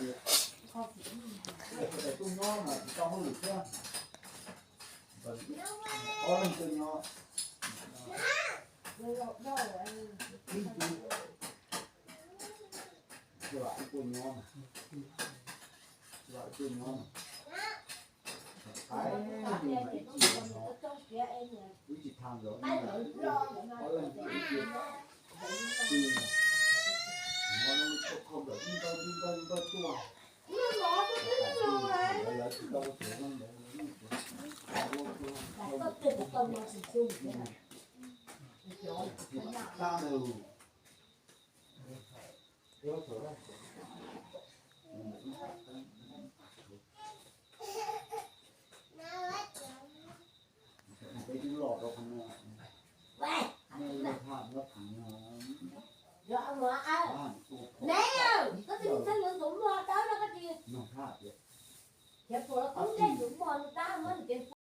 Tuaj nyob mas tsis tau hauj lwm thiab. Ob leeg tuaj nyob, ib tug, lam tuaj nyob, lam tuaj nyob. Qais mas ib txhis no, ib tsis tham los, ob leeg ib txhis, ib txhis, no lub tshuaj kho nplawm ib npawg ib npawg ib npawg tuaj. Lawv tsis tau ua tsev zoo ntawd, lawv yeej tsis tau ua tsev zoo ntawd. Tab ntawd, peb twb los rau qhov no, nej lub thaj nyob qhov no, nyob thaj tias,